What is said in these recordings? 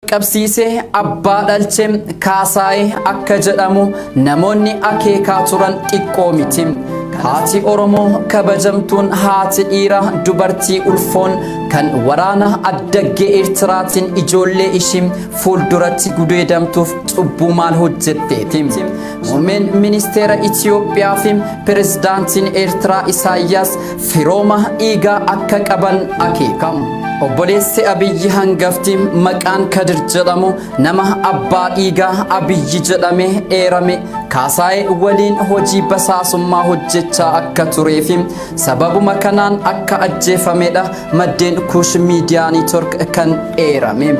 Qabsiisee abbaa dhalche Kaasaayee akka jedhamu namoonni akeekaa turan xiqqoo miti. Haati Oromoo kabajamtuun haati dhiiraa dubartii ulfoon kan waraana addaggee Eertiraatiin ijoollee ishii fuulduratti gudeedamtuuf cubbuu maal hojjetteeti? Muummeen ministeera Itiyoophiyaa fi pirezidaantiin Eertiraa Isaayyaas firooma dhiigaa akka qaban akeekamu. Obboleessi Abiyyi hangafti maqaan Kadir jedhamu nama abbaa dhiigaa Abiyyi jedhamee eerame Kaasaayee waliin hojii basaasummaa hojjechaa akka turee fi sababuma kanaan akka ajjeefamedha maddeen Kuush Miidiyaa Neetwork kan eerame.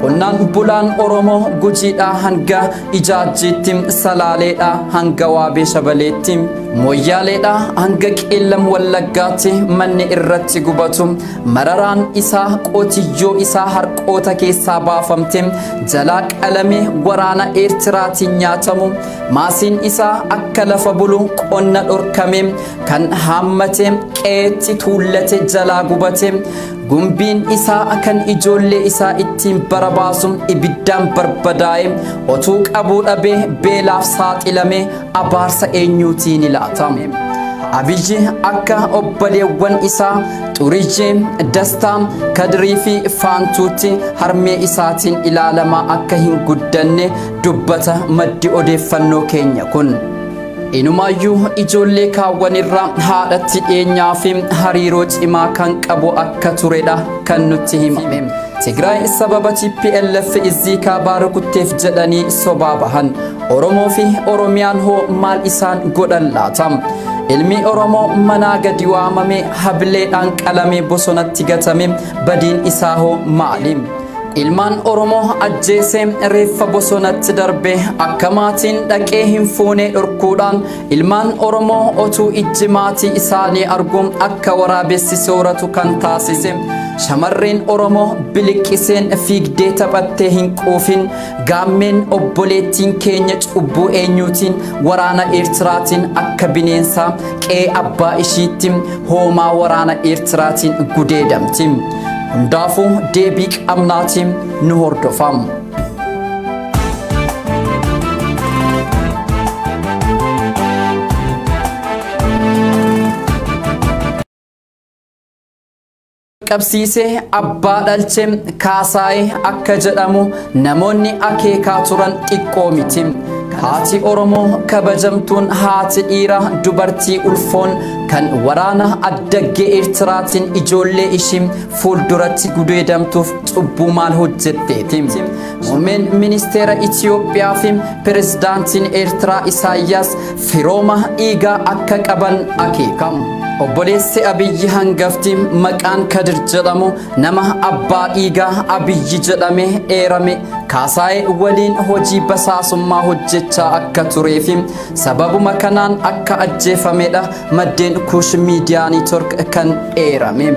Qonnaan bulaan Oromoo Gujiidhaa hanga Ijaajjiitti, Salaaleedhaa hanga Waabee Shabaleetti, Moyyaaleedhaa hanga Qeellam Wallaggaatti manni irratti gubatu mararaan isaa qotiyyoo isaa harqoota keessaa baafamte jalaa qalamee waraana Eertiraatiin nyaatamu maasiin isaa akka lafa bulu qonna dhorkame kan haammate qe'eetti tuullate jalaa gubate gumbiin isaa kan ijoollee isaa ittiin bara baasu ibiddaan barbadaa'e otuu qabuu dhabee beelaaf saaxilame abaarsa eenyuutiin ilaatame. Abiyyi akka obboleewwan isaa Xuriyyee, Dastaa, Kadirii fi Faantuutti harmee isaatiin ilaalamaa akka hin guddanne dubbata maddi odeeffannoo keenya kun. Inumaayyuu ijoollee kaawwanirraa haadhatti dhiyeenyaa fi hariiroo cimaa kan qabu akka turedha kan nutti himame. Tigraay sababa TPLF izii kaabaa rukutteef jedhanii sobaa bahan. Oromoo fi Oromiyaan hoo maal isaan godhan laata? Ilmi Oromoo manaa gadi waamame hableedhaan qalamee bosonatti gatame badiin isaa hoo maali? Ilmaan Oromoo ajjeesee reeffa bosonatti darbe akka maatiin dhaqee hin fuune dhorkuudhaan ilmaan Oromoo otuu ijji maatii isaanii arguun akka waraabessi sooratu kan taasise shamarreen Oromoo biliqqiseen fiigdee taphattee hin quufin gaammeen obboleettiin keenya cubbuu eenyuutiin waraana Eertiraatiin akka bineensaa qe'ee abbaa ishiitti hoomaa waraana Eertiraatiin gudeedamti. Hundaafuu deebii qabnaatiin nu hordofam. Qabsiisee abbaa dhalche Kaasaayee akka jedhamu namoonni akeekaa turan xiqqoo miti. Haati Oromoo kabajamtuun haati dhiiraa dubartii ulfoon kan waraana addaggee Eertiraatiin ijoollee ishii fuulduratti gudeedamtuuf cubbuu maal hojjetteeti? Muummeen ministeera Itiyoophiyaa fi pirezidaantiin Eertiraa Isaayyaas firooma dhiigaa akka qaban akeekamu. Obboleessi Abiyyi hangafti maqaan Kadir jedhamu nama abbaa dhiigaa Abiyyi jedhamee eerame Kaasaayee waliin hojii basaasummaa hojjechaa akka turee fi sababuma kanaan akka ajjeefamedha maddeen Kuush Miidiyaa Neetwork kan eerame.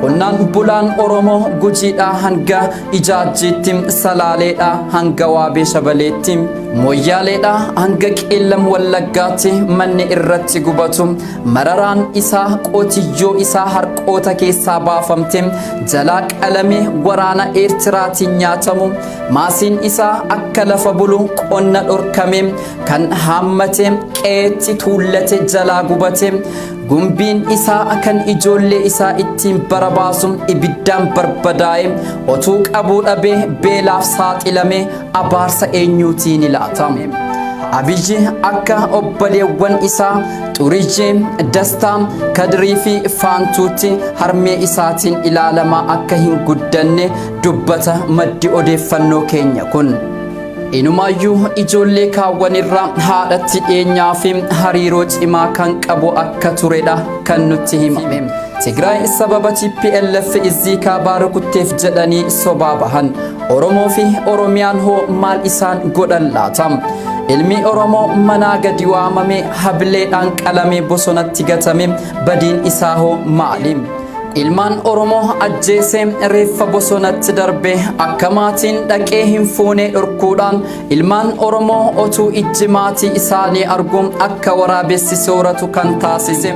Qonnaan bulaan Oromoo Gujiidhaa hanga Ijaajjiitti, Salaaleedhaa hanga Waabee Shabaleetti, Moyyaaleedhaa hanga Qeellam Wallaggaatti manni irratti gubatu mararaan isaa qotiyyoo isaa harqoota keessaa baafamte jalaa qalamee waraana Eertiraatiin nyaatamu maasiin isaa akka lafa bulu qonna dhorkame kan haammate qe'eetti tuullate jalaa gubate gumbiin isaa kan ijoollee isaa ittiin bara baasu ibiddaan barbadaa'e otuu qabuu dhabee beelaaf saaxilame abaarsa eenyuutiin ilaatame. Abiyyi akka obboleewwan isaa Xuriyyee, Dastaa, Kadirii fi Faantuutti harmee isaatiin ilaalamaa akka hin guddanne dubbata maddi odeeffannoo keenya kun. Inumaayyuu ijoollee kaawwanirraa haadhatti dhiyeenyaa fi hariiroo cimaa kan qabu akka turedha kan nutti himame. Tigraay sababa TPLF izii kaabaa rukutteef jedhanii sobaa bahan. Oromoo fi Oromiyaan hoo maal isaan godhan laata? Ilmi Oromoo manaa gadi waamame hableedhaan qalamee bosonatti gatame badiin isaa hoo maali? Ilmaan Oromoo ajjeesee reeffa bosonatti darbe akka maatiin dhaqee hin fuune dhorkuudhaan ilmaan Oromoo otuu ijji maatii isaanii arguun akka waraabessi sooratu kan taasise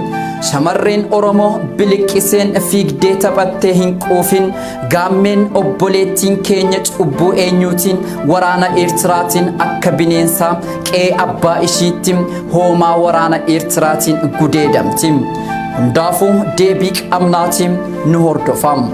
Shamarreen Oromoo biliqqiseen fiigdee taphattee hin quufin gaammeen obboleettiin keenya cubbuu eenyuutiin waraana Eertiraatiin akka bineensaa qe'ee abbaa ishiitti hoomaa waraana Eertiraatiin gudeedamti. Hundaafuu deebii qabnaatiin nu hordofam.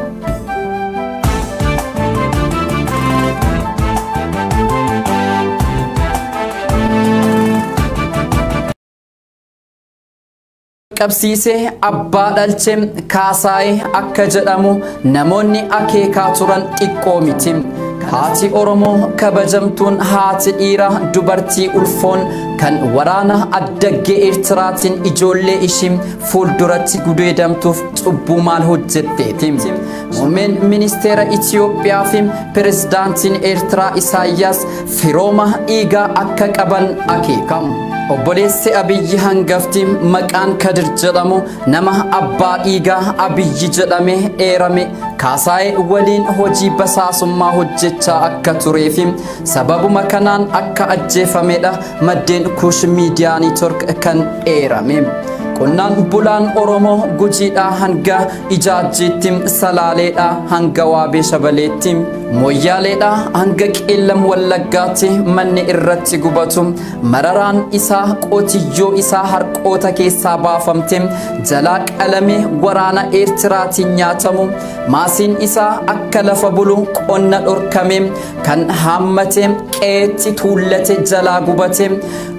Qabsiisee abbaa dhalche Kaasaayee akka jedhamu namoonni akeekaa turan xiqqoo miti. Haati Oromoo kabajamtuun haati dhiiraa dubartii ulfoon kan waraana addaggee Eertiraatiin ijoollee ishii fuulduratti gudeedamtuuf cubbuu maal hojjetteeti? Muummeen ministeera Itiyoophiyaa fi pirezidaantiin Eertiraa Isaayyaas firooma dhiigaa akka qaban akeekamu. Obboleessi Abiyyi hangafti maqaan Kadir jedhamu nama abbaa dhiigaa Abiyyi jedhamee eerame Kaasaayee waliin hojii basaasummaa hojjechaa akka turee fi sababuma kanaan akka ajjeefamedha maddeen Kuush Miidiyaa Neetwork kan eerame. Qonnaan bulaan Oromoo Gujiidhaa hanga Ijaajjiitti, Salaaleedhaa hanga Waabee Shabaleetti, Moyyaaleedhaa hanga Qeellam Wallaggaatti manni irratti gubatu mararaan isaa qotiyyoo isaa harqoota keessaa baafamte jalaa qalamee waraana Eertiraatiin nyaatamu maasiin isaa akka lafa bulu qonna dhorkame kan haammate qe'eetti tuullate jalaa gubate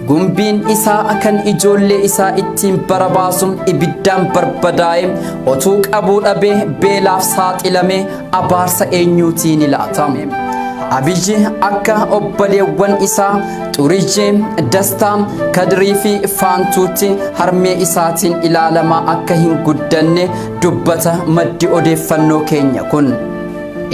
gumbiin isaa kan ijoollee isaa ittiin bara baasu ibiddaan barbadaa'e otuu qabuu dhabee beelaaf saaxilame abaarsa eenyuutiin ilaatame. Abiyyi akka obboleewwan isaa Xuriyyee, Dastaa, Kadirii fi Faantuutti harmee isaatiin ilaalamaa akka hin guddanne dubbata maddi odeeffannoo keenya kun.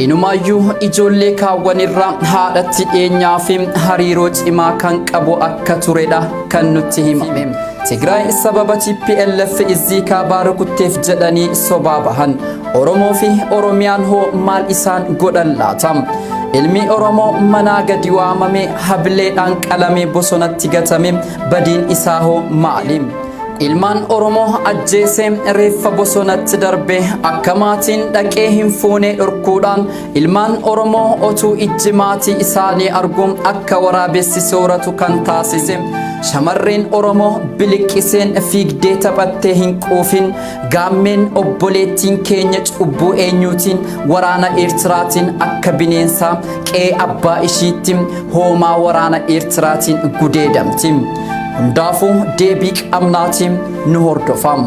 Inumaayyuu ijoollee kaawwanirraa haadhatti dhiyeenyaa fi hariiroo cimaa kan qabu akka turedha kan nutti himame. Tigraay sababa TPLF izii kaabaa rukutteef jedhanii sobaa bahan. Oromoo fi Oromiyaan hoo maal isaan godhan laata? Ilmi Oromoo manaa gadi waamame hableedhaan qalamee bosonatti gatame badiin isaa hoo maali? Ilmaan Oromoo ajjeesee reeffa bosonatti darbe akka maatiin dhaqee hin fuune dhorkuudhaan ilmaan Oromoo otuu ijji maatii isaanii arguun akka waraabessi sooratu kan taasise shamarreen Oromoo biliqqiseen fiigdee taphattee hin quufin gaammeen obboleettiin keenya cubbuu eenyuutiin waraana Eertiraatiin akka bineensaa qe'ee abbaa ishiitti hoomaa waraana Eertiraatiin gudeedamti. Hundaafuu deebii qabnaatiin nu hordofam.